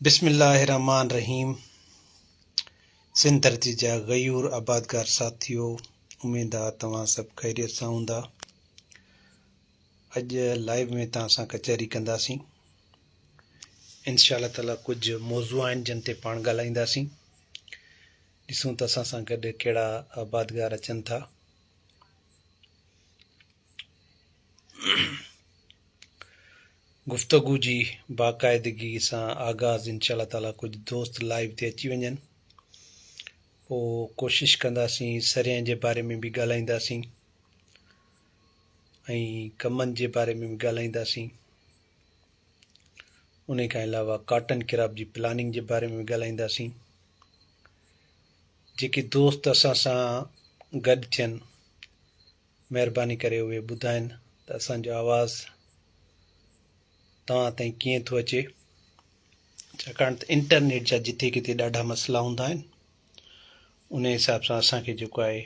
بسم الله الرحمٰن الرحيم سنڌ ڌرتي جا غيور آبادگار ساٿيو اميد آ توهان سڀ خيريت سان هوندا اڄ لائيو ۾ توهان سان ڪچهري ڪنداسين انشاء الله تعالي ڪجهه موضوع آهن جن تي پاڻ ڳالهائينداسين ڏسون ته اسان سان گڏ ڪهڙا آبادگار اچن ٿا گفتگو جي باقاعدگي سان آغاز انشاء الله تعالي ڪجهه دوست لائيو تي اچي وڃن پو ڪوشش ڪنداسين سرين جي باري ۾ به ڳالهائينداسين ۽ ڪمن جي باري ۾ به ڳالهائينداسين ان کان علاوه ڪاٽن ڪراپ جي پلاننگ جي باري ۾ به ڳالهائينداسين جيڪي دوست اسان سان گڏ ٿين مهرباني ڪري اهي ٻڌائن ته اسان جو آواز توهان تائين ڪيئن ٿو اچي ڇاڪاڻ ته انٽرنيٽ جا جتي ڪٿي ڏاڍا مسئلا هوندا آهن ان حساب سان اسان کي جيڪو آهي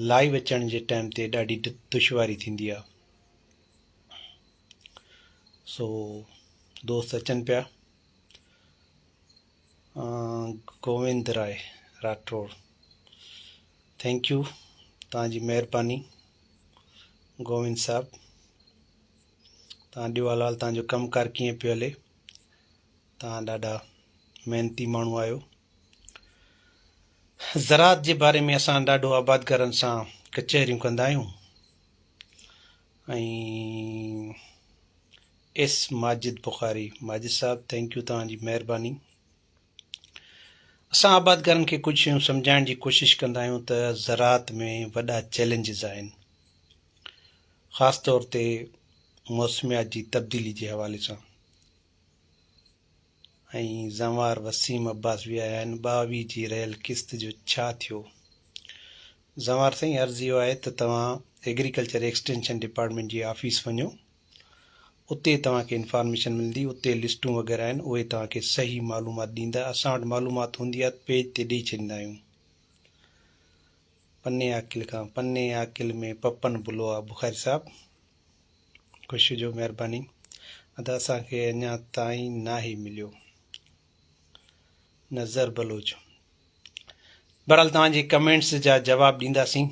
لائيو اچڻ جي ٽائيم تي ڏاڍي دشواري ٿيندي آهي سو دوست اچن پيا گووند راء راٺوڙ thank you توهان جي مهرباني گووند صاحب توهان ڏيو حال حال توهان جو ڪم ڪار ڪيئن پيو هلي توهان ڏاڍا محنتي ماڻهو آهيو زراعت جي باري ۾ اسان ڏاڍو آبادگارن سان ڪچهريون ڪندا آهيون ۽ ايس ماجد بخاري ماجد صاحب thank you توهان جي مهرباني اسان آبادگارن کي ڪجهه شيون سمجهائڻ جي ڪوشش ڪندا آهيون ته زراعت ۾ وڏا چئلينجز آهن خاص طور تي موسميات جي تبديلي جي حوالي سان ۽ زنوار وسيم عباس به آيا آهن ٻاويهه جي رهيل قسط جو ڇا ٿيو زنوار سائين عرض اهو آهي ته توهان ايگريڪلچر ايڪسٽينشن ڊپارٽمينٽ جي آفيس وڃو اتي توهان کي انفارميشن ملندي اتي لسٽون وغيره آهن اهي توهان کي صحيح معلومات ڏيندا اسان وٽ معلومات هوندي آهي ته پيج تي ڏئي ڇڏيندا آهيون پني عاقل کان پني عاقل ۾ پپن بلو آ بخاري صاحب خوش هجو مهرباني ادا اسان کي اڃا تائين ناهي مليو نظر بلوچ بهرحال توهان جي ڪمينٽس جا جواب ڏينداسين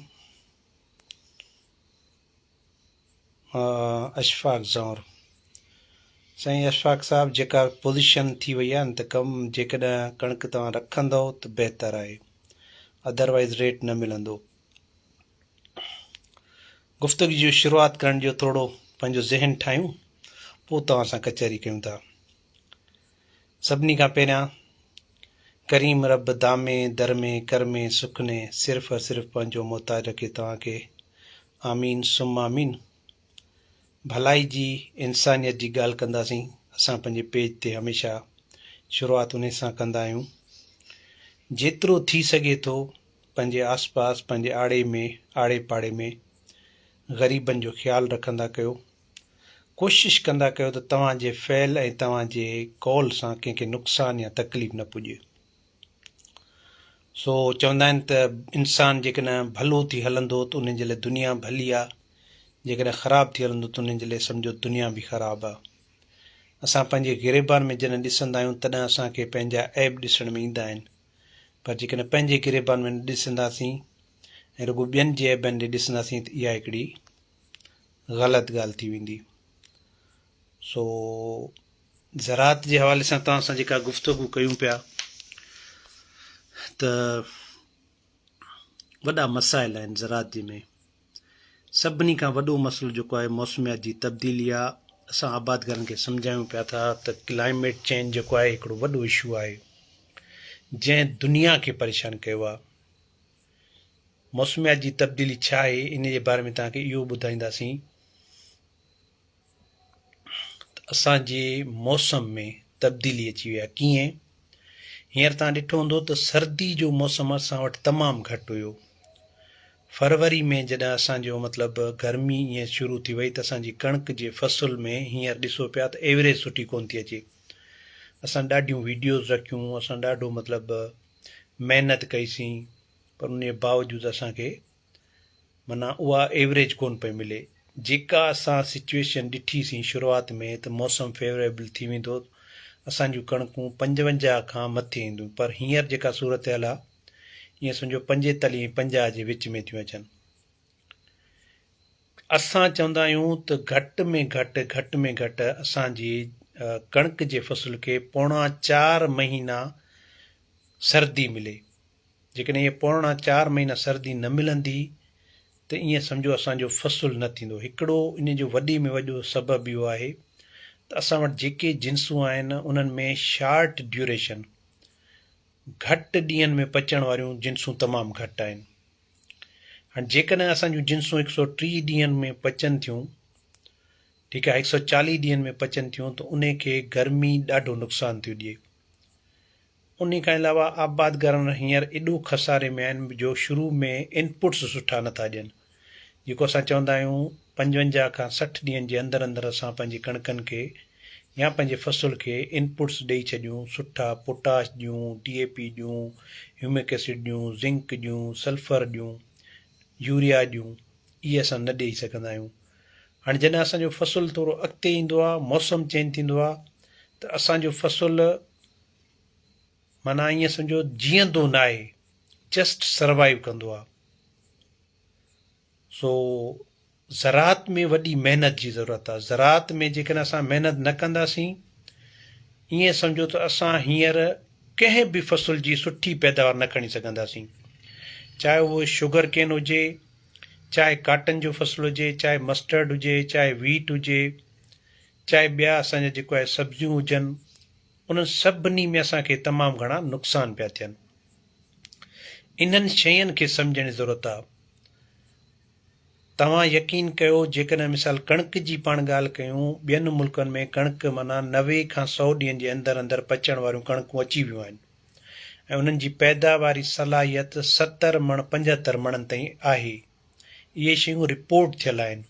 اشفاق زئور سائين اشفاق صاحب جيڪا پوزيشن ٿي وئي آهي ته ڪم جيڪڏهن ڪڻڪ توهان رکندو ته بهتر آهي ادروائز ريٽ نه ملندو گفتگو جي شروعات ڪرڻ جو ٿورو پنهنجو ذهن ٺاهيون پوء توهان سان ڪچهري ڪيون ٿا سڀني کان پهريان ڪريم رب دامي درمي ڪرمي سکني صرف اور صرف پنهنجو محتاج رکي توهان کي آمين ثم آمين ڀلائي جي انسانيت جي ڳالهه ڪنداسين اسان پنهنجي پيج تي هميشه شروعات انهي سان ڪندا آهيون جيترو ٿي سگهي ٿو پنهنجي آس پاس پنهنجي آڙي ۾ آڙي پاڙي ۾ غريبن جو خيال رکندا ڪيو ڪوشش ڪندا ڪيو ته توهان جي فعل ۽ توهان جي قول سان ڪنهن کي نقصان يا تڪليف نه پڄي. سو چوندا آهن ته انسان جيڪڏهن ڀلو ٿي هلندو ته ان جي لاء دنيا ڀلي آ، جيڪڏهن خراب ٿي هلندو ته ان جي لاء سمجهو دنيا به خراب آ. اسان پنهنجي گريبان ۾ جڏهن ڏسندا آهيون تڏهن اسان کي پنهنجا عيب ڏسڻ ۾ ايندا آهن پر جيڪڏهن پنهنجي گريبان ۾ نه ڏسنداسين ۽ رڳو ٻين جي عيبن ڏي ڏسنداسين ته اها هڪڙي غلط ڳالهه ٿي ويندي. سو زراعت جي حوالي سان توهان سان جيڪا گفتگو ڪيون پيا ته وڏا مسائل آهن زراعت جي ۾ سڀني کان وڏو مسئلو جيڪو آهي موسميات جي تبديلي آهي اسان آبادگارن کي سمجهايون پيا ٿا ته ڪلائميٽ چينج جيڪو آهي هڪڙو وڏو اشو آهي جنهن دنيا کي پريشان ڪيو آهي موسميات جي تبديلي ڇا آهي ان جي باري ۾ توهان کي اهو ٻڌائينداسين ته اسان جي موسم ۾ تبديلي اچي وئي آهي ڪيئن هينئر توهان ڏٺو هوندو ته سردي جو موسم اسان وٽ تمام گهٽ هيو فروري ۾ جڏهن اسان جو مطلب گرمي ائين شروع ٿي وئي ته اسان جي ڪڻڪ جي فصل ۾ هينئر ڏسو پيا ته ايوريج سٺي ڪون ٿي اچي اسان ڏاڍيون ويڊيوز رکيون اسان ڏاڍو مطلب محنت ڪئي سين پر ان جي باوجود اسان کي معنيٰ اها ايوريج ڪونه پئي ملي جيڪا اسان سچويشن ڏٺي سين شروعات ۾ ته موسم فيوريبل ٿي ويندو اسان جون ڪڻڪون 55 کان مٿي اينديون پر هينئر جيڪا صورتحال آهي ائين سمجهو 45 ۽ 50 جي وچ ۾ ٿيون اچن. اسان چوندا آهيون ته گهٽ ۾ گهٽ گهٽ ۾ گهٽ اسان جي ڪڻڪ جي فصل کي پوڻا چار مهينا سردي ملي. جيڪڏهن اهي پوڻا چار مهينا سردي نه ملندي ته ائين سمجهو اسان جو فصل نه ٿيندو. هڪڙو ان جو وڏي ۾ وڏو سبب اهو آهي ته اسان وٽ جيڪي جنسون آهن انهن ۾ شارٽ ڊيوريشن گهٽ ڏينهن ۾ پچڻ واريون جنسون تمام گهٽ آهن. هاڻي جيڪڏهن اسان جون جنسون 130 ڏينهن ۾ پچن ٿيون، ٺيڪ آهي، 140 ڏينهن ۾ پچن ٿيون ته انهي کي گرمي ڏاڍو نقصان ٿيو ڏئي. انهي کان علاوه آبادگارن هينئر ايڏو خساري ۾ آهن جو شروع ۾ انپٽس سٺا نٿا ڏين. جيڪو اسان چوندا آهيون 55 کان 60 ڏينهن جي اندر اندر اسان پنهنجي ڪڻڪن کي يا پنهنجي فصل کي انپٽس ڏئي ڇڏيون، سٺا پوٽاش ڏيون، ڊي اي پي ڏيون، هيومڪ ايسڊ ڏيون، زنڪ ڏيون، سلفر ڏيون، يوريا ڏيون، اهي اسان نه ڏئي سگهندا آهيون. هاڻي جڏهن اسان جو فصل ٿورو اڳتي ايندو آهي، موسم چينج ٿيندو آهي ته اسان جو فصل معنيٰ ائين سمجهو جيئندو ناهي، جسٽ سروائيو ڪندو آهي. سو زراعت ۾ وڏي محنت جي ضرورت آهي. زراعت ۾ جيڪڏهن اسان محنت نه ڪنداسين ائين سمجهو ته اسان هينئر ڪنهن به فصل جي سٺي پيداوار نه کڻي سگهنداسين. چاهي اهو شگر ڪين هجي، چاهي ڪاٽن جو فصل هجي، چاهي مسٽرڊ هجي، چاهي ويٽ هجي، چاهي ٻيا اسان جا جيڪو آهي سبزيون هجن، انهن سڀني ۾ اسان کي تمام گهڻا نقصان پيا ٿين. انهن شين کي سمجهڻ جي ضرورت آهي. توهان يقين ڪيو جيڪڏهن مثال ڪڻڪ جي پاڻ ڳالهه ڪيون ٻين ملڪن ۾ ڪڻڪ معنيٰ 90 کان 100 ڏينهن جي اندر اندر پچڻ واريون ڪڻڪون اچي ويون آهن ۽ انهن جي پيداواري صلاحيت 70 مڻ 75 مڻن تائين آهي اهي شيون رپورٽ ٿيل آهن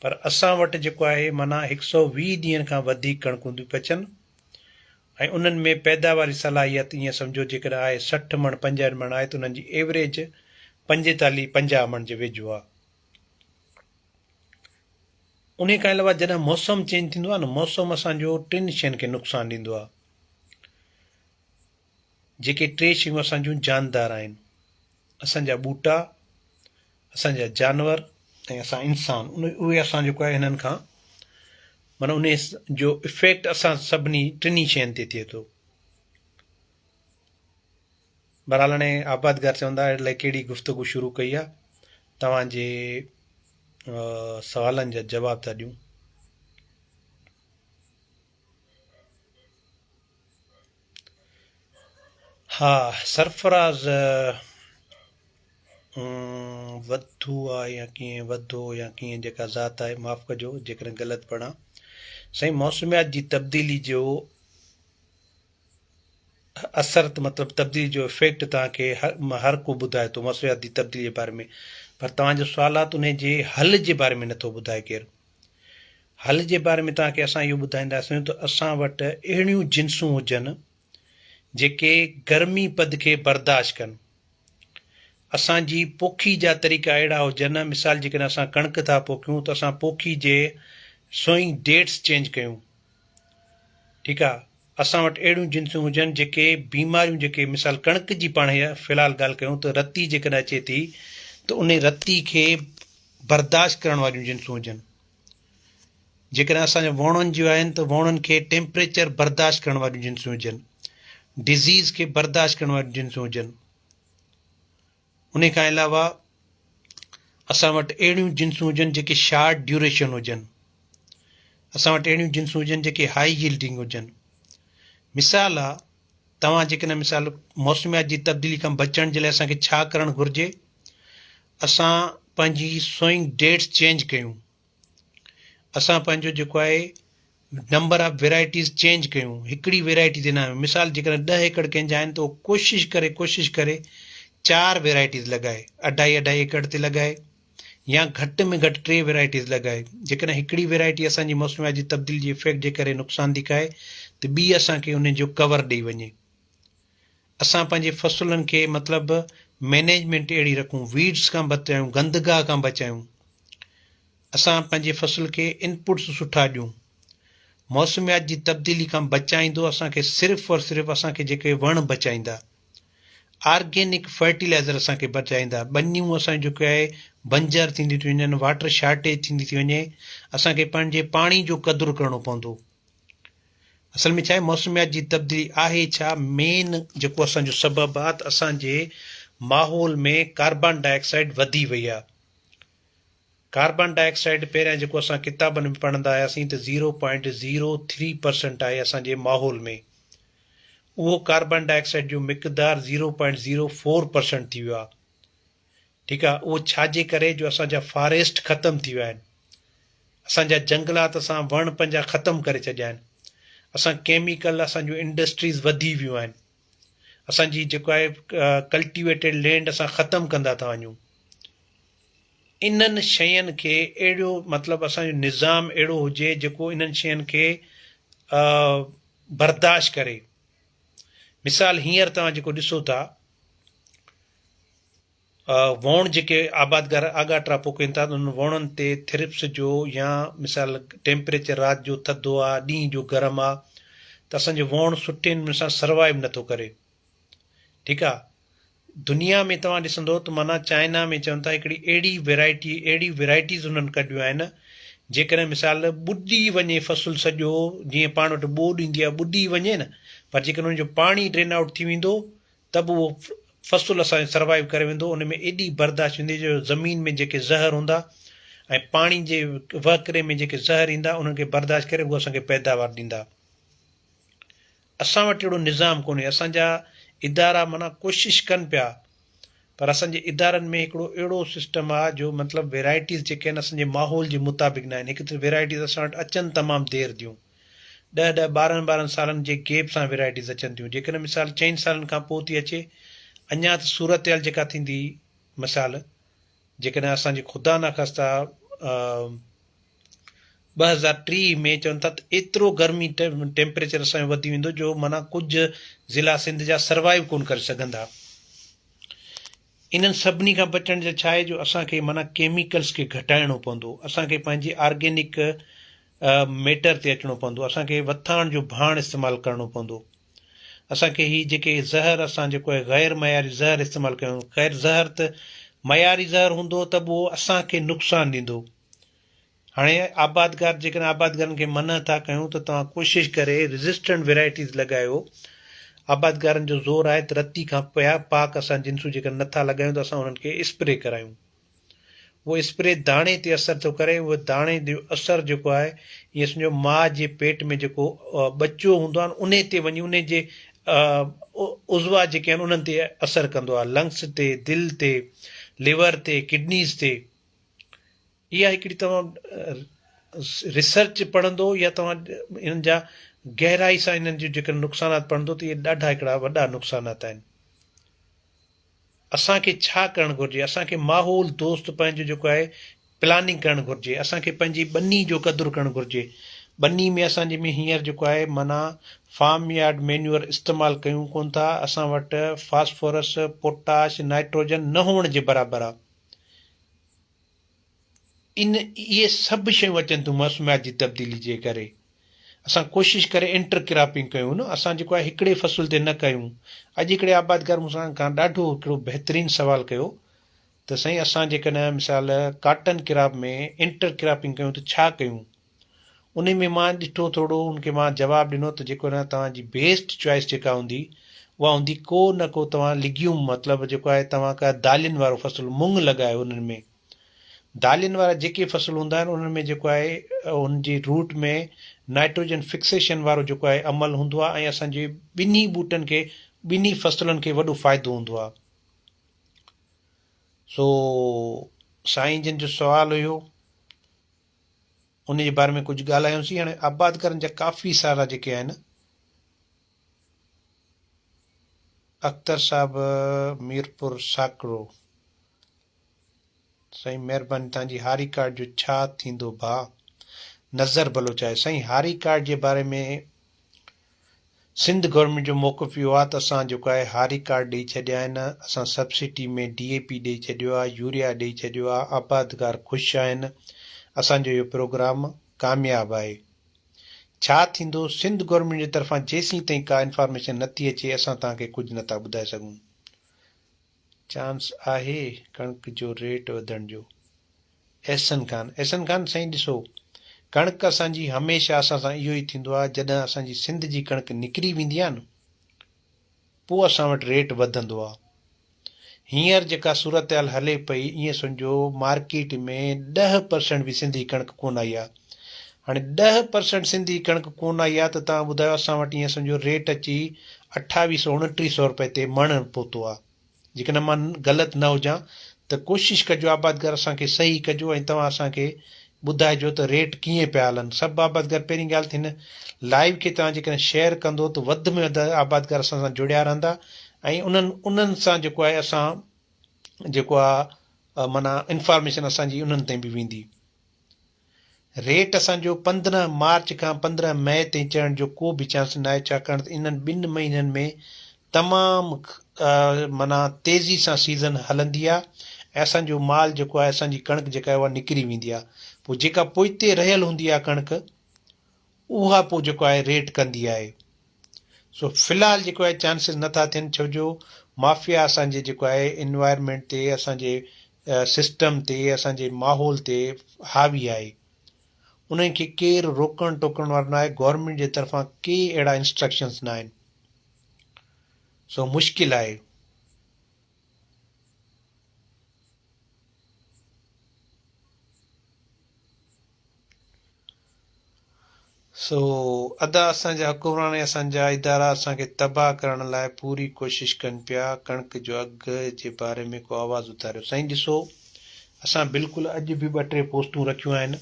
پر اسان وٽ جيڪو آهي معنيٰ 120 ڏينهن کان وڌيڪ ڪڻڪون ٿيون پچن ۽ انهن ۾ پيداواري صلاحيت ائين سمجهو جيڪڏهن آهي 60 مڻ 65 مڻ آهي ته انهن جي ايوريج 45 50 مڻ جي ويجهو آهي. انهي کان علاوه جڏهن موسم چينج ٿيندو آهي نه موسم اسان جو ٽن شين کي نقصان ڏيندو آهي جيڪي ٽي شيون اسان جون جاندار آهن اسان جا ٻوٽا اسان جا جانور ۽ اسان انسان اهي اسان جيڪو آهي هنن کان معنيٰ انهي جو افيڪٽ اسان سڀني ٽنهي شين تي ٿئي ٿو. بھرحال هاڻي آبادگار چوندا الائي ڪهڙي گفتگو شروع ڪئي آ توهان جي سوالن جا جواب ٿا ڏيون. ها سرفراز وڌو آ يا ڪيئن وڌو يا ڪيئن جيڪا ذات آهي معاف ڪجو جيڪڏهن غلط پڙهان سائين موسميات جي تبديلي جو اثر مطلب تبديلي جو افيڪٽ توهان کي هر ڪو ٻڌائي ٿو موسميات جي تبديلي جي باري ۾ پر توهان جو سوال آ ته انهي جي حل جي باري ۾ نٿو ٻڌائي ڪير حل جي باري ۾ توهان کي اسان اهو ٻڌائينداسين ته اسان وٽ اهڙيون جنسون هجن جيڪي گرمي پد کي برداشت ڪن. اسان جي پوکي جا طريقا اهڙا هجن مثال جيڪڏهن اسان ڪڻڪ ٿا پوکيون ته اسان پوکي جي سوئنگ ڊيٽس چينج ڪيون ٺيڪ آ اسان وٽ اهڙيون جنسون هجن جيڪي بيماريون جيڪي مثال ڪڻڪ جي پاڻ في الحال ڳالهه ڪيون ته رتي جيڪڏهن اچي ٿي ته انهي رتي کي برداشت ڪرڻ واريون جنسون هجن. جيڪڏهن اسان جا ووڻن جون آهن ته ووڻن کي ٽيمپريچر برداشت ڪرڻ واريون جنسون هجن. ڊزيز کي برداشت ڪرڻ واريون جنسون هجن. انهي کان علاوه اسان وٽ اهڙيون جنسون هجن جيڪي شارٽ ڊيوريشن هجن. اسان وٽ اهڙيون جنسون هجن جيڪي هائي ييلڊنگ هجن. مثال آ توهان جيڪڏهن مثال موسميات جي تبديلي کان بچڻ جي لاء اسان کي ڇا ڪرڻ گهرجي؟ اسان پنهنجي سوئنگ ڊيٽس چينج ڪيون، اسان پنهنجو جيڪو آهي نمبر آف ويرائٽيز چينج ڪيون، هڪڙي ويرائٽي تي نه آهيون، مثال جيڪڏهن 10 ايڪڙ ڪنهن جا آهن ته اهو ڪوشش ڪري ڪوشش ڪري چار ويرائٽيز لڳائي، اڍائي اڍائي ايڪڙ تي لڳائي يا گهٽ ۾ گهٽ ٽي ويرائٽيز لڳائي، جيڪڏهن هڪڙي ويرائٽي اسان جي موسميات جي تبديلي جي افيڪٽ جي ڪري نقصان ٿي کائي ته ٻي اسان کي ان جو ڪور ڏئي وڃي. اسان پنهنجي فصلن کي مطلب مينيجمينٽ اهڙي رکون، ويڊس کان بچايون، گندگاهه کان بچايون، اسان پنهنجي فصل کي انپٽس سٺا ڏيون. موسميات جي تبديلي کان بچائيندو اسان کي صرف اور صرف اسان کي جيڪي وڻ بچائيندا آرگينڪ فرٽيلائزر اسان کي بچائيندا ٻنيون اسان جون جيڪي آهي بنجر ٿينديون ٿيون وڃن واٽر شارٽيج ٿيندي ٿي وڃي اسان کي پنهنجي پاڻي جو قدر ڪرڻو پوندو اصل ۾ ڇا آهي موسميات جي تبديلي آهي ڇا مين جيڪو اسان جو سبب آهي ته اسان جي ماحول ۾ ڪاربان ڊاء آڪسائيڊ وڌي وئي آهي ڪاربان ڊاء آڪسائيڊ پهريان جيڪو اسان ڪتابن ۾ پڙهندا آياسين ته zero point zero three percent آهي اسان جي ماحول ۾ اهو ڪاربان ڊاء آڪسائيڊ جو مقدار zero point zero four percent ٿي ويو آهي ٺيڪ آهي اهو ڇا جي ڪري جو اسان جا فاريسٽ ختم ٿي ويا آهن اسان جا جنگلات اسان وڻ پنهنجا ختم ڪري ڇڏيا آهن اسان ڪيميڪل اسان جون انڊسٽريز وڌي ويون آهن اسان جي جيڪو آهي ڪلٽيويٽيڊ لينڊ اسان ختم ڪندا ٿا وڃون انهن شين کي اهڙو مطلب اسان جو نظام اهڙو هجي جيڪو انهن شين کي برداشت ڪري. مثال هينئر توهان جيڪو ڏسو ٿا ووڻ جيڪي آبادگار آڳاٽا پوکين ٿا ته انهن ووڻن تي ٿرپس جو يا مثال ٽيمپريچر رات جو ٿڌو آ ڏينهن جو گرم آ ته اسان جو ووڻ سٺي نموني سان سروائيو نٿو ڪري. ٺيڪ آ دنيا ۾ توهان ڏسندو ته معنيٰ چائنا ۾ چون ٿا هڪڙي اهڙي ويرائٽي اهڙي ويرائٽيز انهن ڪڍيون آهن جيڪڏهن مثال ٻڏي وڃي فصل سڄو جيئن پاڻ وٽ ٻوڏ ايندي آهي ٻڏي وڃي نه پر جيڪڏهن ان جو پاڻي ڊرين آئوٽ ٿي ويندو ته به اهو فصل اسان جو سروائيو ڪري ويندو ان ۾ ايڏي برداشت هوندي جو زمين ۾ جيڪي زهر هوندا ۽ پاڻي جي وهڪري ۾ جيڪي زهر ايندا انهن کي برداشت ڪري اهو اسان کي پيداوار ڏيندا. اسان وٽ اهڙو نظام ڪونهي، اسان جا ادارا معنيٰ ڪوشش ڪن پيا پر اسان جي ادارن ۾ هڪڙو اهڙو سسٽم آ جو مطلب ويرائٽيز جيڪي آهن اسان جي ماحول جي مطابق ناهن، هڪ ته ويرائٽيز اسان وٽ اچن تمام دير ٿيون، ڏهه ڏهه ٻارهن ٻارهن سالن جي گيپ سان ويرائٽيز اچن ٿيون، جيڪڏهن مثال چئن سالن کان پوء ٿي اچي اڃا ته صورتحال جيڪا ٿيندي مثال جيڪڏهن اسان جي خدا نخواسته 2030 ۾ چون ٿا ته ايترو گرمي ٽيمپريچر اسان جو وڌي ويندو جو معنيٰ ڪجهه ضلعا سنڌ جا سروائيو ڪون ڪري سگهندا. انهن سڀني کان بچڻ جا ڇا آهي جو اسان کي معنيٰ ڪيميڪلز کي گهٽائڻو پوندو، اسان کي پنهنجي آرگينڪ ميٽر تي اچڻو پوندو، اسان کي وٿاڻ جو ڀاڻ استعمال ڪرڻو پوندو، اسان کي هي جيڪي زهر اسان جيڪو آهي غير معياري زهر استعمال ڪيون، خير زهر ته معياري زهر هوندو ته به اهو اسان کي نقصان ڏيندو. هاڻي آبادگار جيڪڏهن آبادگارن کي منع ٿا ڪيون ته توهان ڪوشش ڪري ريزسٽنٽ ويرائٽيز لڳايو آبادگارن جو زور آهي ته رتي کان پيا پاڪ اسان جنسون جيڪڏهن نٿا لڳايون ته اسان انهن کي اسپري ڪرايون اهو اسپري داڻي تي اثر ٿو ڪري اهو داڻي جو اثر جيڪو آهي ائين سمجهو ماء جي پيٽ ۾ جيڪو ٻچو هوندو آهي انهي تي وڃي انهي جي عضوا جيڪي آهن انهن تي اثر ڪندو آهي لنگس تي دل تي ليور تي ڪڊنيز تي اها هڪڙي توهان ريسرچ پڙهندو يا توهان انهن جا گهرائي سان انهن جون جيڪڏهن نقصانات پڙهندو ته اهي ڏاڍا هڪڙا وڏا نقصانات آهن. اسان کي ڇا ڪرڻ گهرجي؟ اسان کي ماحول دوست پنهنجو جيڪو آهي پلاننگ ڪرڻ گهرجي. اسان کي پنهنجي ٻني جو قدر ڪرڻ گهرجي. ٻني ۾ اسان جي ۾ هينئر جيڪو آهي معنيٰ فارم يارڊ مينيوئر استعمال ڪيون ڪونه ٿا. اسان وٽ فاسفورس، پوٽاش، نائٽروجن نه هئڻ جي برابر آهي. ان اهي سڀ شيون اچن ٿيون موسميات جي تبديلي جي ڪري. اسان ڪوشش ڪري انٽر ڪراپنگ ڪيون نه اسان جيڪو آهي هڪڙي فصل تي نه ڪيون. اڄ هڪڙي آبادگار مون سان کان ڏاڍو هڪڙو بهترين سوال ڪيو ته سائين اسان جيڪڏهن مثال ڪاٽن ڪراپ ۾ انٽر ڪراپنگ ڪيون ته ڇا ڪيون؟ انهي ۾ مان ڏٺو ٿورو ان کي مان جواب ڏنو ته جيڪو نه توهان جي بيسٽ چوائس جيڪا هوندي اها هوندي ڪو نه ڪو توهان لگيوم مطلب جيڪو آهي توهان ڪا دالين وارو فصل مڱ لڳايو انهن ۾ دالين وارا جيڪي فصل هوندا آهن انهن ۾ جيڪو آهي ان جي روٽ ۾ نائٽروجن فڪسيشن وارو جيڪو آهي عمل هوندو آهي ۽ اسان جي ٻنهي ٻوٽن کي ٻنهي فصلن کي وڏو فائدو هوندو آهي سو سائين جن جو سوال هيو ان جي باري ۾ ڪجهه ڳالهايوسين هاڻي آبادگارن جا ڪافي سارا جيڪي آهن اختر صاحب ميرپور ساڪرو سائين مهرباني توهان جي هاري ڪارڊ جو ڇا ٿيندو ڀاء نظر بلوچ آهي سائين هاري ڪارڊ جي باري ۾ سنڌ گورنمينٽ جو موقف اهو آهي ته اسان جيڪو آهي هاري ڪارڊ ڏئي ڇڏيا آهن اسان سبسڊي ۾ ڊي اي پي ڏئي ڇڏيو آهي يوريا ڏئي ڇڏيو آهي آبادگار خوش آهن اسان جو اهو پروگرام ڪامياب آهي. ڇا ٿيندو سنڌ گورنمينٽ جي طرفان جيسين تائين ڪا انفارميشن نٿي اچي اسان توهان کي ڪجهه نٿا ٻڌائي سگهون. چانس آهي ڪڻڪ جو ريٽ وڌڻ جو. احسن خان احسن خان سائين ڏسو ڪڻڪ اسان جي هميشه اسان سان اهو ئي ٿيندو آهي جڏهن اسان جي سنڌ جي ڪڻڪ نڪري ويندي آهي نه پوء اسان وٽ ريٽ وڌندو آ. هينئر جيڪا صورتحال هلي پئي ائين سمجهو مارڪيٽ ۾ 10% به سنڌي ڪڻڪ ڪونه آئي آ. هاڻي 10% سنڌي ڪڻڪ ڪونه آئي آ ته توهان ٻڌايو اسان وٽ ائين سمجهو ريٽ اچي اٺاويهه سو اڻٽيهه سو رپئي تي مڻ پهتو آ. جيڪڏهن مان غلط نه هجان ته ڪوشش ڪجو آبادگار اسان کي صحيح ڪجو ۽ توهان اسان کي ٻڌائجو ته ريٽ ڪيئن پيا هلن سڀ آبادگار پهرين ڳالهه ته هن لائيو کي توهان جيڪڏهن شيئر ڪندو ته وڌ ۾ وڌ آبادگار اسان سان جڙيا رهندا ۽ انهن انهن سان جيڪو آهي اسان جيڪو آهي معنيٰ انفارميشن اسان جي انهن تائين به ويندي. ريٽ اسان جو 15 مارچ کان 15 مئي تائين چڙهڻ جو ڪو به چانس ناهي ڇاڪاڻ ته انهن ٻن مهينن ۾ تمام معنيٰ تيزي سان سيزن هلندي آهي ۽ اسان جو مال جيڪو آهي اسان جي ڪڻڪ جيڪا آهي اها نڪري ويندي آهي پوء جيڪا پوئتي رهيل هوندي آهي ڪڻڪ اها پوء جيڪو آهي ريٽ ڪندي آهي سو في الحال جيڪو آهي چانسز نٿا ٿين ڇو جو مافيا اسان جي جيڪو آهي انوائرمينٽ تي اسان جي سسٽم تي اسان جي ماحول تي حاوي آهي انهن کي ڪير روڪڻ ٽوڪڻ وارو ناهي گورنمينٽ جي طرفان ڪي اهڙا انسٽرڪشنز ناهن سو مشڪل آهي. سو ادا اسان جا حڪمران ۽ اسان جا ادارا اسان کي تباهه ڪرڻ لاء پوري ڪوشش ڪن پيا ڪڻڪ جو اگهه جي باري ۾ ڪو آواز اٿاريو سائين ڏسو اسان بلڪل اڄ به ٻه ٽي پوسٽون رکيون آهن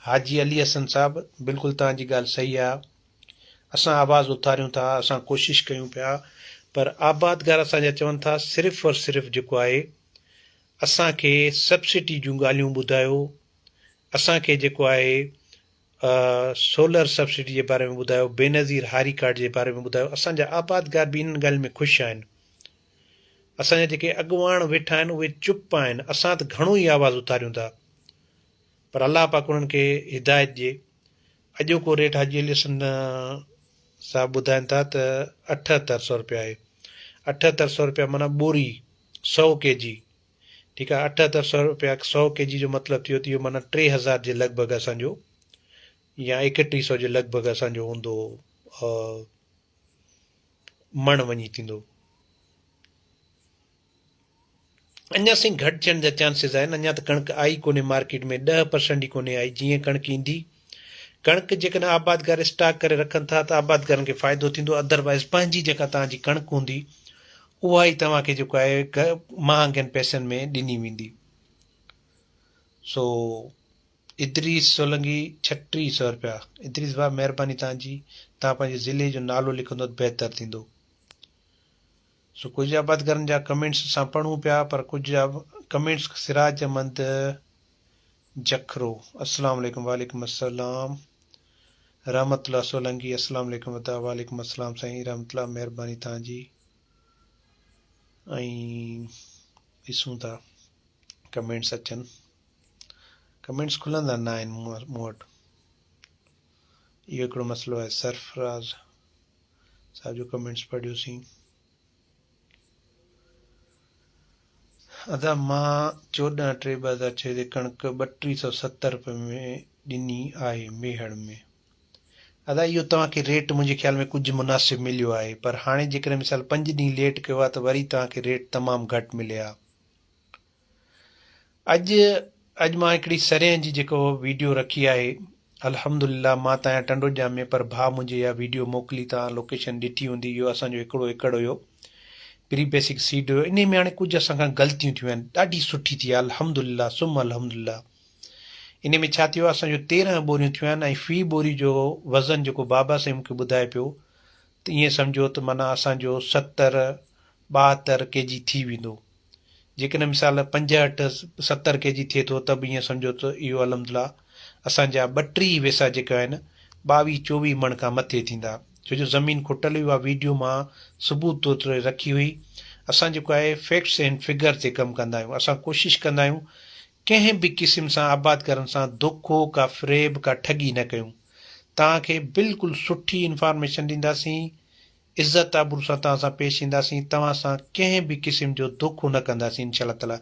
حاجي علي حسن صاحب بلڪل توهان جي ڳالهه صحيح آهي اسان آواز اٿاريون ٿا اسان ڪوشش ڪيون پيا پر آبادگار اسان جا چون ٿا صرف اور صرف جيڪو آهي اسان کي سبسڊي جون ڳالهيون ٻڌايو اسان کي جيڪو آهي سولر سبسڊي جي باري ۾ ٻڌايو بينظير هاري ڪارڊ جي باري ۾ ٻڌايو اسان جا آبادگار به انهن ڳالهين ۾ خوش آهن اسان جا جيڪي اڳواڻ ويٺا آهن اهي چپ آهن اسان ته گهڻو ئي آواز اٿاريون ٿا پر الله پاڪ انهن کي هدايت ڏي اڄوڪو ريٽ حاجي علي حسن صاحب ٻڌائن ٿا ته اٺهتر سو روپيا آهي اٺهتر سو روپيا معنيٰ ٻوري سو ڪي جي ٺيڪ آهي اٺهتر سو روپيا سو ڪي جي جو مطلب ٿيو ته اهو معنيٰ 3000 جي لڳ ڀڳ اسان جو يا 31 سو جي لڳ ڀڳ اسان جو هوندو مڻ وڃي ٿيندو. اڃا سائين گهٽ ٿيڻ جا چانسز آهن اڃا ته ڪڻڪ آئي ڪونهي مارڪيٽ ۾ 10% ئي ڪونهي آئي جيئن ڪڻڪ ايندي ڪڻڪ جيڪڏهن آبادگار اسٽاڪ ڪري رکن ٿا ته آبادگارن کي فائدو ٿيندو ادروائز پنهنجي جيڪا توهان جي ڪڻڪ هوندي اها ئي توهان کي جيڪو آهي مهانگن پئسن ۾ ڏني ويندي سو ادريس سولنگي 36 سو روپيا ادريس ڀاء مهرباني توهان جي توهان پنهنجي ضلعي جو نالو لکندو ته بهتر ٿيندو سو ڪجهه آبادگارن جا ڪمينٽس اسان پڙهون پيا پر ڪجهه جا ڪمينٽس سراج احمد جکرو السلام عليڪم وعليڪم السلام رحمت الله سولنگي السلام عليڪم ادا وعليڪم السلام سائين رحمت الله مهرباني توهان جي ۽ ڏسون ٿا ڪمينٽس اچن ڪمينٽس کلندا نه آهن مون وٽ اهو هڪڙو مسئلو آهي سرفراز صاحب جو ڪمينٽس پڙهيوسين. ادا مان 14 ٽي 2006 تي ڪڻڪ ٻٽيهه سو ستر روپيه ۾ ڏني آهي ميهڙ ۾. ادا اهو توهان کي ريٽ منهنجي خيال ۾ ڪجهه مناسب مليو آهي پر هاڻي جيڪڏهن مثال پنج ڏينهن ليٽ ڪيو آهي ته وري توهان کي ريٽ تمام گهٽ ملي ها. اڄ اڄ مان هڪڙي سرينهن جي جيڪو ويڊيو رکي آهي الحمدلله مان ته آهيان ٽنڊو ڄام ۾ پر ڀاء منهنجي اها ويڊيو موڪلي توهان لوڪيشن ڏٺي هوندي اهو اسان جو هڪڙو ايڪڙ هيو پري بيسڪ سيڊ هيو انهي ۾ هاڻي ڪجهه اسان کان غلطيون ٿيون آهن ڏاڍي سٺي ٿي آهي الحمدلله ثم الحمدلله انهي ۾ ڇا ٿيو اسان جو 13 ٻوريون ٿيون آهن ۽ في ٻوري جو وزن جيڪو بابا سائين مونکي ٻڌائي پيو ته ائين سمجهو ته معنيٰ اسان جو 70 72 ڪي جي ٿي ويندو جيڪڏهن مثال 65 70 ڪي جي ٿئي ٿو ته به ائين سمجهو ته اهو الحمدلله اسان جا ٻٽيهه ويسا جيڪي آهن ٻاويهه چوويهه مڻ کان مٿي ٿيندا ڇو جو زمين کٽل هئي اها ويڊيو مان ثبوت طور تي رکي هئي اسان جيڪو آهي فيڪٽس اينڊ فگر تي ڪم ڪندا آهيون اسان ڪوشش ڪندا آهيون ڪنهن به قسم سان آبادگارن سان دوکو ڪا فريب ڪا ٺڳي نه ڪيون. توهان کي بلڪل سٺي انفارميشن ڏينداسين، عزت آبرو سان توهان سان پيش اينداسين، توهان سان ڪنهن به قسم جو دوکو نه ڪنداسين انشاء الله تعالي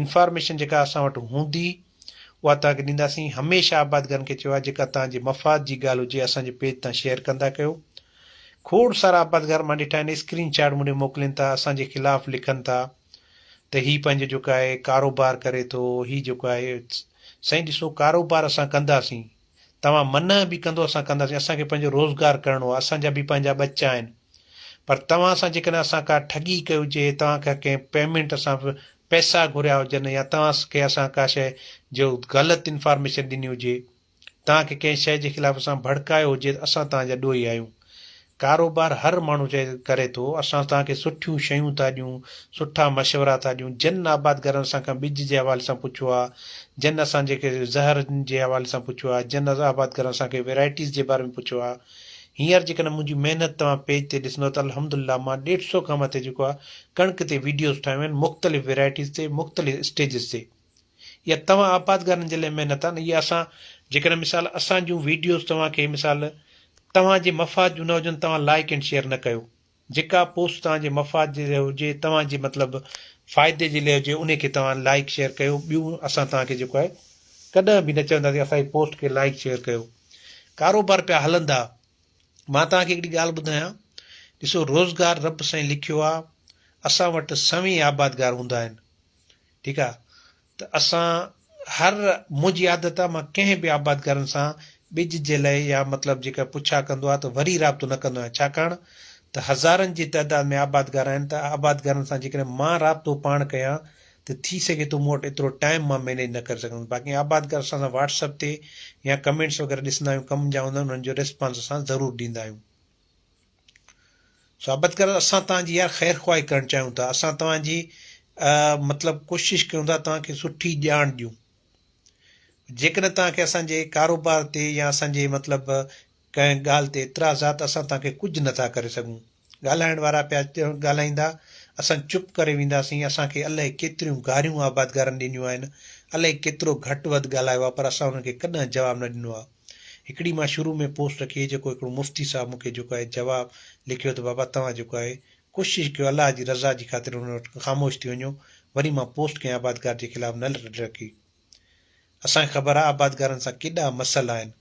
انفارميشن جيڪا اسان وٽ هوندي اها توهان کي ڏينداسين، هميشه آبادگارن کي چيو آهي جيڪا توهان جي مفاد جي ڳالهه هجي اسان جي پيج تان شيئر ڪندا ڪيو، کوڙ سارا آبادگار مان ڏٺا آهن اسڪرين شاٽ مون ڏي موڪلين ٿا اسان جي خلاف لکن ٿا ته هي پنهنجو جيڪو آهي ڪاروبار ڪري ٿو هي جيڪو آهي سائين ڏسو ڪاروبار اسان ڪنداسين توهان منع به ڪندو اسان ڪنداسين اسان کي پنهنجو روزگار ڪرڻو آهي اسان جا به پنهنجا ٻچا آهن پر توهان سان جيڪڏهن اسان ڪا ٺڳي ڪئي هجي توهان کان ڪنهن پيمينٽ اسان پئسا گهريا هجن يا توهان کي اسان ڪا شيء جو غلط انفارميشن ڏني هجي توهان کي ڪنهن شيء جي خلاف اسان ڀڙڪايو هجي ته اسان توهان جا ڏوهي آهيون ڪاروبار هر ماڻهو چئي ڪري ٿو، اسان توهان کي سٺيون شيون ٿا ڏيون، سٺا مشورا ٿا ڏيون، جن آبادگارن اسان کان ٻج جي حوالي سان پڇيو آهي، جن اسان جي کي زهرن جي حوالي سان پڇيو آهي، جن آبادگارن اسان کي ويرائٽيز جي باري ۾ پڇيو آهي. هينئر جيڪڏهن منهنجي محنت توهان پيج تي ڏسندو ته الحمدلله مان ڏيڍ سئو کان مٿي جيڪو آهي ڪڻڪ تي ويڊيوز ٺاهيون آهن مختلف ويرائٽيز تي مختلف اسٽيجز تي. اها توهان آبادگارن جي لاء محنت آهي نه اها اسان جيڪڏهن مثال اسان جون ويڊيوز توهان کي مثال توهان جي مفاد جون نه هجن توهان لائڪ اينڊ شيئر نه ڪيو جيڪا پوسٽ توهان جي مفاد جي لاء هجي توهان جي مطلب فائدي جي لاء هجي ان کي توهان لائڪ شيئر ڪيو ٻيون اسان توهان کي جيڪو آهي ڪڏهن به نه چونداسين اسان جي پوسٽ کي لائڪ شيئر ڪيو ڪاروبار پيا هلندا مان توهان کي هڪڙي ڳالهه ٻڌايان ڏسو روزگار رب سائين لکيو آهي اسان وٽ سوين آبادگار هوندا آهن ٺيڪ آ ته اسان هر منهنجي عادت آ مان ڪنهن به آبادگارن سان ٻج جي لئه يا مطلب جيڪا پڇا ڪندو آ ته وري رابطو نه ڪندو آهيان ڇاڪاڻ ته هزارن جي تعداد ۾ آبادگار آهن ته آبادگارن سان جيڪڏهن مان رابطو پاڻ ڪيان ته ٿي سگهي ٿو مون وٽ ايترو ٽائيم مان مينيج نه ڪري سگهندس باقي آبادگار اسان سان واٽس اپ تي يا ڪمينٽس وغيره ڏسندا آهيون ڪم جا هوندا آهن انهن جو ريسپانس اسان ضرور ڏيندا آهيون. ثابت ڪر اسان توهان جي يار خير خواهي ڪرڻ چاهيون ٿا اسان توهان جي مطلب ڪوشش ڪيون ٿا توهان کي سٺي ڄاڻ ڏيون جيڪڏهن توهان کي اسان جي ڪاروبار تي يا اسان جي مطلب ڪنهن ڳالهه تي اعتراض آ ته اسان توهان کي ڪجهه نٿا ڪري سگهون ڳالهائڻ وارا پيا ڳالهائيندا اسان چپ ڪري وينداسين اسان کي الائي ڪيتريون گاريون آبادگارن ڏنيون آهن الائي ڪيترو گهٽ وڌ ڳالهايو آ پر اسان انهن کي ڪڏهن جواب نه ڏنو آ هڪڙي مان شروع ۾ پوسٽ رکي هئي جيڪو هڪڙو مفتي صاحب مون کي جيڪو آهي جواب لکيو ته بابا توهان جيڪو آهي ڪوشش ڪيو الله جي رضا جي خاطر ان وٽ خاموش ٿي وڃو وري مان پوسٽ ڪنهن آبادگار جي خلاف نه رکي اسان کي خبر آهي آبادگارن سان ڪيڏا مسئلا آهن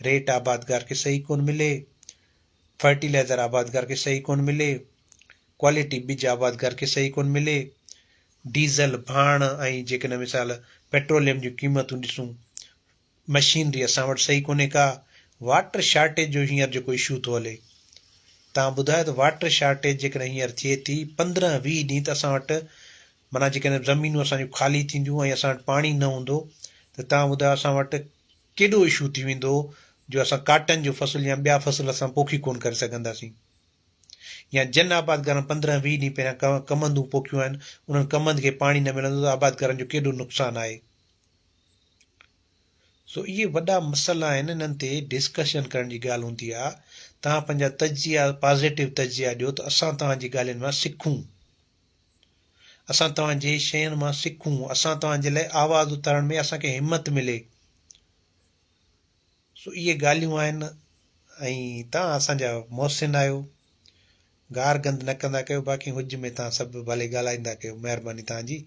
ريٽ آبادگار کي صحيح ڪون ملي فرٽيلائزر آبادگار کي صحيح ڪون ملي ڪوالٽي ٻج آبادگار کي صحيح ڪون ملي ڊيزل ڀاڻ ۽ جيڪڏهن مثال پيٽروليم جون قيمتون ڏسون مشينري اسان وٽ صحيح ڪونهي ڪا، واٽر شارٽيج جو هينئر جيڪو اشو ٿو هلي توهان ٻڌايو ته واٽر شارٽيج جيڪڏهن هينئر ٿئي ٿي 15 20 ڏينهن ته اسان وٽ معنيٰ جيڪڏهن زمينون اسان جون خالي ٿينديون ۽ اسان وٽ پاڻي نه هوندو ته توهان ٻڌايو اسان وٽ ڪيڏو اشو ٿي ويندو جو اسان ڪاٽن جو فصل يا ٻيا فصل اسان پوکي ڪونه ڪري سگهنداسين يا جن آبادگارن 15 20 ڏينهن پهريان ڪمندون پوکيون آهن انهن ڪمند کي پاڻي نه ملندو ته آبادگارن جو ڪيڏو نقصان آهي. سو اهي وڏا مسئلا آهن انهن تي ڊسڪشن ڪرڻ جي ڳالهه هوندي آ توهان پنهنجا تجزيا پازيٽو تجزيا ڏيو ته اسان توهان جي ڳالهين مان سکون اسان توهان جي شين مان سکون اسان توهان جي لاء آواز اٿارڻ ۾ اسان کي همت ملي سو اهي ڳالهيون آهن ۽ توهان اسان جا محسن آهيو گار گند نه ڪندا ڪيو باقي حج ۾ توهان سڀ ڀلي ڳالهائيندا ڪيو مهرباني توهان جي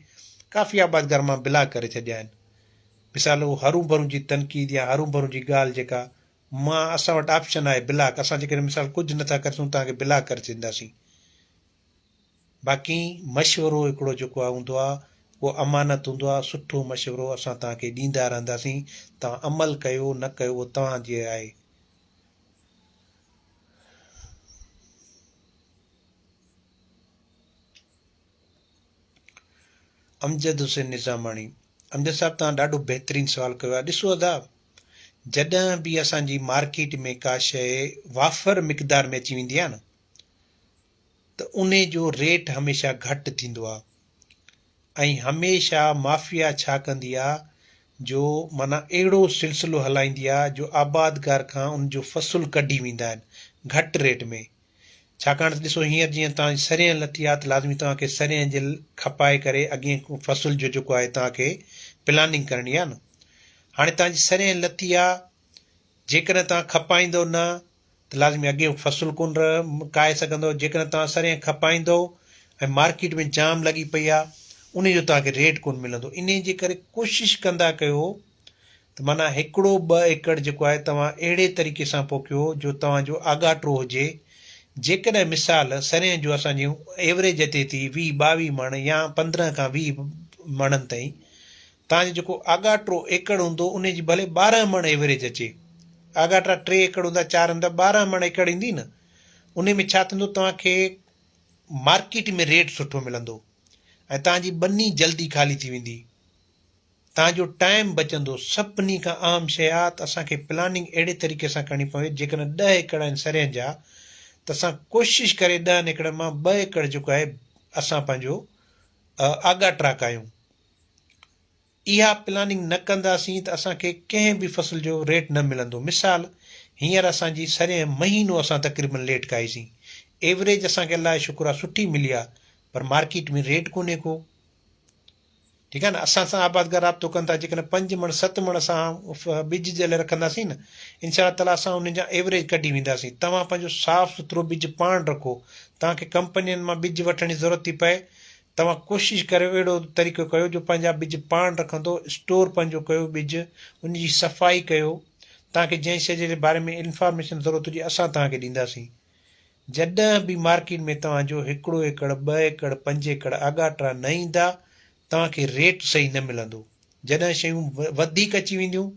ڪافي آبادگار مان بلاڪ ڪري ڇڏيا آهن مثال اهو هرون ڀرون جي تنقيد يا هرون ڀرون جي ڳالهه جيڪا مان اسان وٽ آپشن آهي بلاڪ اسان جيڪڏهن مثال ڪجهه نٿا ڪري سگهون توهان کي بلاڪ ڪري ڇڏينداسين باقي مشورو هڪڙو جيڪو آهي هوندو آهي اهو امانت هوندو آهي سٺو مشورو اسان توهان کي ڏيندا رهنداسين توهان عمل ڪيو نه ڪيو اهو توهان جي آهي. امجد حسين نظاماڻي امجد صاحب توهان ڏاڍو بهترين سوال ڪيو آهي ڏسو ادا جڏهن به اسان جي مارڪيٽ ۾ ڪا شيء وافر مقدار ۾ اچي ويندي آهي نه ته انهي جو ريٽ هميشه گهٽ ٿيندو آهي ۽ هميشه مافيا ڇا ڪندي آ جو معنيٰ اهڙو سلسلو هلائيندي آ جو آبادگار کان ان جو فصل ڪڍي ويندا آهن گهٽ ريٽ ۾ ڇاڪاڻ ته ڏسو هينئر جيئن توهان جي سرينهن لٿي آ ته لازمي توهان کي سرينهن جي کپائي ڪري اڳئين فصل جو جيڪو آهي توهان کي پلاننگ ڪرڻي آ نه هاڻي توهان جي سرينهن لٿي آ. جيڪڏهن توهان کپائيندو نه ته لازمي اڳيون فصل ڪونه ڪاهي سگهندو. جيڪڏهن توهان سرينهن کپائيندو ۽ مارڪيٽ ۾ جام لڳي پئي آهي انهي جو توهان کي ريٽ ڪونه ملندو. انهي جي ڪري ڪوشش ڪندا ڪيو ته معنيٰ هڪڙو ٻه ايڪڙ جيڪو آهي توهان اهڙي طريقي سان پوکيو جو توهان جو آڳاٽو هجي. جيڪڏهن مثال سرينهن جو اسان جي ايوريج اچي ٿي 20 22 مڻ يا 15 کان 20 مڻن تائين توهان جو جيڪو آڳاٽو ايڪڙ هوندو انهي جي ڀلي 12 مڻ ايوريج اچي. آڳاٽا ٽي ايڪڙ هوندا چار هوندا 12 مڻ ايڪڙ ايندي نه انهي ۾ ڇا ٿيندو توهان کي مارڪيٽ ۾ ريٽ سٺو ملندو ۽ توهان جي ٻني جلدي خالي ٿي ويندي. توهان جو ٽائيم بچندو. سڀني کان اهم شيء آ ته اسان کي پلاننگ اهڙي طريقي سان ڪرڻي پوي جيڪڏهن ڏهه ايڪڙ آهن سرينهن جا ته اسان ڪوشش ڪري ڏهن ايڪڙن مان ٻه ايڪڙ جيڪو آهي اسان پنهنجو آڳاٽا ڪايون. اها پلاننگ نه ڪنداسين ته اسان کي ڪنهن به فصل جو ريٽ نه ملندو. مثال هينئر اسان جي سرينهن مهينو اسان تقريبن ليٽ ڪائيسين. ايوريج اسان کي الله جو شڪر آ سٺي ملي آ پر مارڪيٽ ۾ ريٽ ڪونهي ڪو. ٺيڪ آ نه اسان سان آبادگار رابطو ڪن ٿا جيڪڏهن پنج مڻ ست مڻ اسان ٻج جي لاء رکنداسين نه انشاء الله تعالي اسان انهن جا ايوريج ڪڍي وينداسين توهان پنهنجو صاف سٿرو ٻج پاڻ رکو توهان کي ڪمپنين مان ٻج وٺڻ جي ضرورت ٿي پئي توهان ڪوشش ڪريو اهڙو طريقو ڪيو جو پنهنجا ٻج پاڻ رکندو اسٽور پنهنجو ڪيو ٻج ان جي صفائي ڪيو توهان کي جنهن شيء جي باري ۾ انفارميشن ضرورت هجي اسان توهان کي ڏينداسين جڏهن به مارڪيٽ ۾ توهان جو هڪڙو ايڪڙ، ٻه ايڪڙ، پنج ايڪڙ آڳاٽا نه ايندا، توهان کي ريٽ صحيح نه ملندو. جڏهن شيون وڌيڪ اچي وينديون،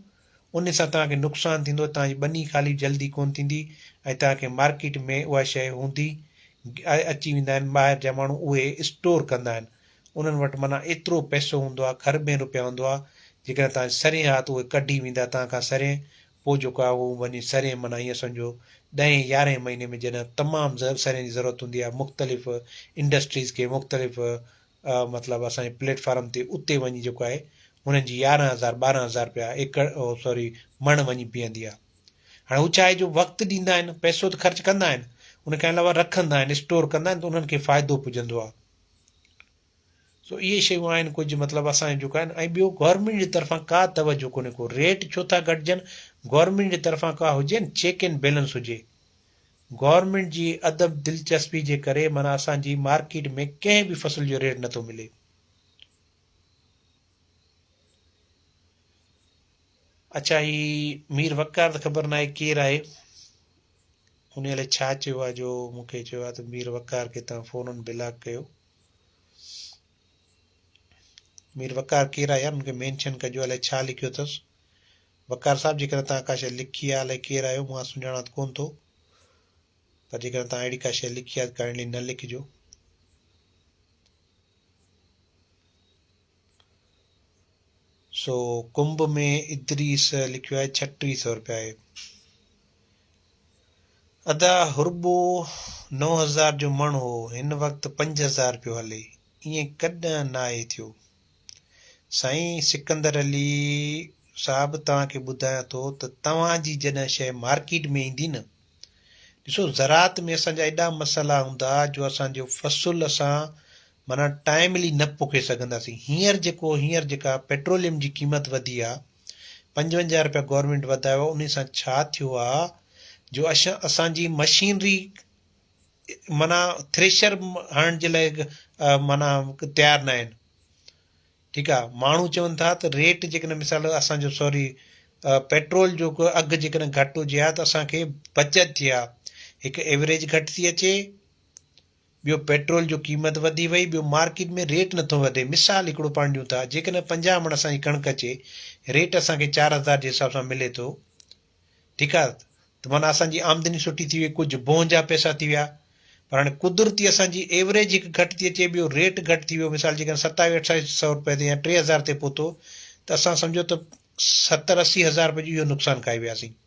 ان سان توهان کي نقصان ٿيندو، توهان جي ٻني خالي جلدي ڪونه ٿيندي ۽ توهان کي مارڪيٽ ۾ اها شيء هوندي اچي ويندا آهن، ٻاهر جا ماڻهو اهي اسٽور ڪندا آهن، انهن وٽ معنيٰ ايترو پئسو هوندو آهي، کربين روپيا هوندو آهي، جيڪڏهن توهان جي سرينهن آهي ته اهي ڪڍي ويندا توهان کان سرينهن، پوء جيڪو آهي اهو وڃي سرهين معنيٰ ائين سمجهو ڏهين يارهين مهيني ۾ جڏهن تمام سرهين جي ضرورت هوندي آهي مختلف انڊسٽريز کي مختلف مطلب اسان جي پليٽ فارم تي اتي وڃي جيڪو آهي انهن جي 11000 12000 رپيا ايڪڙ سوري مڻ وڃي بيهندي آهي هاڻي هو ڇا آهي جو وقت ڏيندا آهن پئسو ته خرچ ڪندا آهن ان کان علاوه رکندا آهن اسٽور ڪندا آهن ته انهن کي فائدو پڄندو آهي سو اهي شيون آهن ڪجهه مطلب اسان جون جيڪو آهن ۽ ٻيو گورنمينٽ جي طرفان ڪا توجه ڪونهي ڪو ريٽ ڇو ٿا گهٽجن گورنمينٽ جي طرفان ڪا هجي نه چيڪ اينڊ بيلنس هجي گورنمينٽ جي ادب دلچسپي جي ڪري معنيٰ اسان جي مارڪيٽ ۾ ڪنهن به فصل جو ريٽ نٿو ملي. اڇا هي مير وقار ته خبر ناهي ڪير آهي ان الائي ڇا چيو آهي جو مون کي چيو آهي ته مير وقار کي توهان فورن بلاڪ ڪيو. مير وقار ڪير آهي يار ان کي مينشن ڪجو الائي ڇا لکيو اٿس وقار صاحب جيڪڏهن توهان ڪا شيء لکي آهي الائي ڪير آهيو مان سڃاڻان ته ڪون ٿو پر جيڪڏهن توهان اهڙي ڪا شيء لکي آهي ته ڪائنڊلي نه لکجو سو ڪنب ۾ ادريس لکيو آهي 36 سو روپيا آهي ادا هرٻو 9000 جو مڻ هو هن وقت 5000 پيو هلي ائين ڪڏهن ناهي ٿيو سائين سڪندر علي صاحب توهان کي ٻڌايان ٿو ته توهان جي جڏهن شيء مارڪيٽ ۾ ايندي نه ڏسو زراعت ۾ اسان جا ايڏا مسئلا هوندا جو اسان جو فصل اسان معنيٰ ٽائملي نه پوکي سگهنداسين هينئر جيڪو هينئر جيڪا پيٽروليم جي قيمت وڌي آ 55 رپيا گورنمينٽ وڌايو آ انهي سان ڇا ٿيو آ جو اسان جي مشينري معنيٰ ٿريشر هڻڻ جي لاء معنيٰ تيار نه آهن ٺيڪ آ ماڻهو چون ٿا ته ريٽ جيڪڏهن مثال اسان جو سوري پيٽرول جو اگهه جيڪڏهن گهٽ هجي ها ته اسان کي بچت ٿئي ها هڪ ايوريج گهٽ ٿي اچي ٻيو پيٽرول جو قيمت وڌي وئي ٻيو مارڪيٽ ۾ ريٽ نٿو وڌي مثال هڪڙو پاڻ ڏيون ٿا جيڪڏهن 50 مڻ اسان جي ڪڻڪ اچي ريٽ اسان کي 4000 جي حساب سان ملي ٿو ٺيڪ آ ته معنيٰ اسان جي آمدني سٺي ٿي وئي ڪجهه بونهه جا پئسا ٿي ويا پر هاڻي قدرتي اسان جي ايوريج هڪ گهٽ ٿي اچي ٻيو ريٽ گهٽ ٿي ويو مثال جيڪڏهن ستاويهه اٺاويهه سئو روپئي تي يا 3000 تي پهتو ته اسان سمجهو ته ستر اسي هزار روپئي جو اهو نقصان کائي وياسين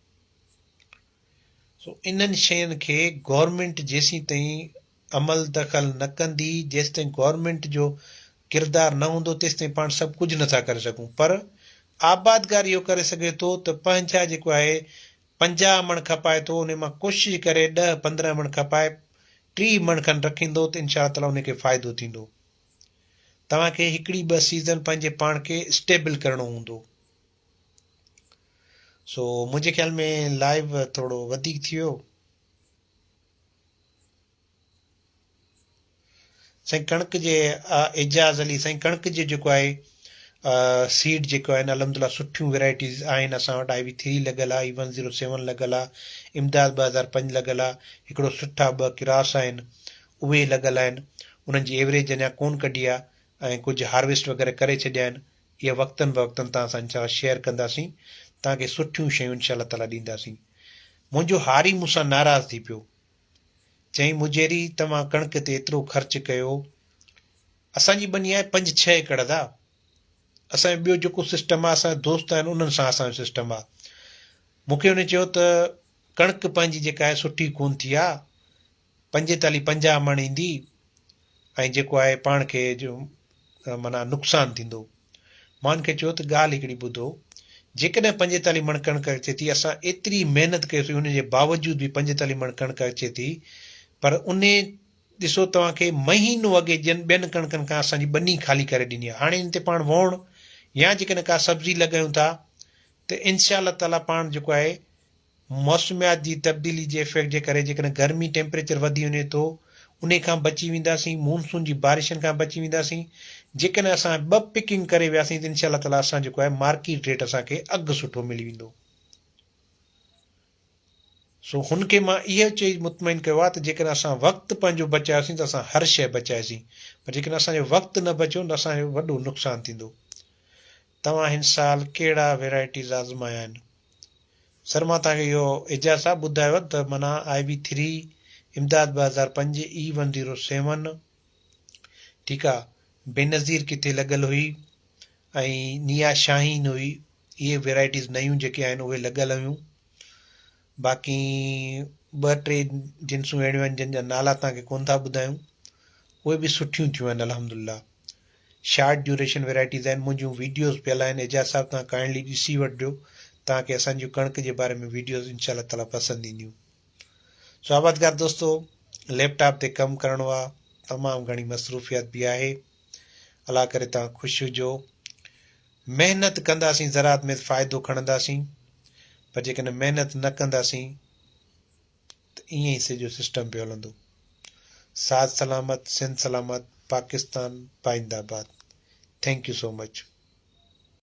سو انهن شين کي گورنمينٽ جيسين تائين عمل دخل نه ڪندي جيستائين گورنمينٽ جو ڪردار نه هوندو تيستائين پاڻ سڀ ڪجهه نٿا ڪري سگهون پر آبادگار اهو ڪري سگهي ٿو ته پنهنجا جيڪو آهي 50 مڻ کپائي ٿو انهي مان ڪوشش ڪري 10 15 مڻ کپائي 30 مڻ کن رکيندو ته انشاء الله تعالي انهي کي فائدو ٿيندو توهان کي هڪڙي ٻه سيزن پنهنجي پاڻ کي اسٽيبل ڪرڻو هوندو. سو منهنجي خيال ۾ لائيو ٿورو وڌيڪ ٿي ويو. سائين ڪڻڪ جي اعجاز علي سائين ڪڻڪ جي جيڪو آهي سيڊ جيڪو آهن الحمدلله سٺيون ويرائٽيز آهن اسان وٽ آئي وي ٿري لڳل آهي اي ون زيرو سيون لڳل آهي امداد 2005 لڳل آهي هڪڙو سٺا ٻه ڪراس آهن اهي لڳل آهن انهن جي ايوريج اڃا ڪون ڪڍي آهي ۽ ڪجهه هارويسٽ وغيره ڪري ڇڏيا آهن اهي وقتن بوقتن توهان سان انشاء الله شيئر ڪنداسين توهان کي سٺيون شيون انشاء الله تعالي ڏينداسين منهنجو هاري مون سان ناراض ٿي پيو چيائين مجيري توهان ڪڻڪ تي ايترو خرچ ڪيو اسان جي ٻني آهي پنج ڇهه ايڪڙ ادا اسان جو ٻيو جيڪو سسٽم آهي اسان جا دوست آهن انهن سان اسان جو سسٽم آهي مون کي هن چيو ته ڪڻڪ پنهنجي جيڪا آهي سٺي ڪون ٿي آهي پنجيتاليهه 50 مڻ ايندي ۽ جيڪو آهي پاڻ کي جو معنيٰ نقصان ٿيندو. مان ان کي چيو ته ڳالهه هڪڙي ٻڌو، جيڪڏهن 45 مڻ ڪڻڪ اچي ٿي، اسان ايتري محنت ڪئيسين ان جي باوجود به 45 مڻ ڪڻڪ اچي ٿي، پر انهي ڏسو توهان کي مهينو اڳي جن ٻين ڪڻڪن کان اسان جي ٻني خالي ڪري ڏني آهي، هاڻي ان تي پاڻ ووڻ يا جيڪڏهن ڪا سبزي لڳايون ٿا ته انشاء الله تعاليٰ پاڻ جيڪو آهي موسميات جي تبديلي جي افيڪٽ جي ڪري جيڪڏهن گرمي ٽيمپريچر وڌي وڃي ٿو انهي کان بچي وينداسين مونسون جي بارشن کان بچي وينداسين جيڪڏهن اسان ٻه پڪنگ ڪري وياسين ته انشاء الله تعالي اسان جيڪو آهي مارڪيٽ ريٽ اسان کي اگهه سٺو ملي ويندو سو هن کي مان اهو چئي مطمئن ڪيو آهي ته جيڪڏهن اسان وقت پنهنجو بچايوسين ته اسان هر شيء بچايوسين پر جيڪڏهن اسان جو وقت نه بچيو ته اسان جو وڏو نقصان ٿيندو توهان هن سال ڪهڙا ويرائٽيز آزمايا آهن؟ سر مان توهان کي اهو اعجاز صاحب ٻڌايو ته معنيٰ آء وي ٿري، امداد 2005، اي ون زيرو سيون، ٺيڪ آ، بينظير ڪٿي لڳل هئي ۽ نيا شاهين هئي اهي ويرائٽيز نيون جيڪي آهن اهي لڳل هيون باقي ٻه ٽي جنسون اهڙيون آهن جن جا نالا توهان کي ڪونه ٿا ٻڌايون اهي به سٺيون ٿيون آهن الحمدلله. شارٽ ڊيوريشن ويرائٽيز آهن منهنجون ويڊيوز پيل آهن اعجاز صاحب توهان ڪائنڊلي ڏسي وٺجو توهان کي اسان جون ڪڻڪ جي باري ۾ ويڊيوز انشاء الله تعالي پسند اينديون سو آبادگار دوستو ليپ ٽاپ تي ڪم ڪرڻو آ تمام گهڻي مصروفيت به آهي الله ڪري توهان خوش هجو محنت ڪنداسين زراعت ۾ فائدو کڻنداسين پر جيڪڏهن محنت نه ڪنداسين ته ائين ئي سڄو سسٽم پيو هلندو. ساٿ سلامت سنڌ سلامت پاڪستان پائنده آباد thank you so much.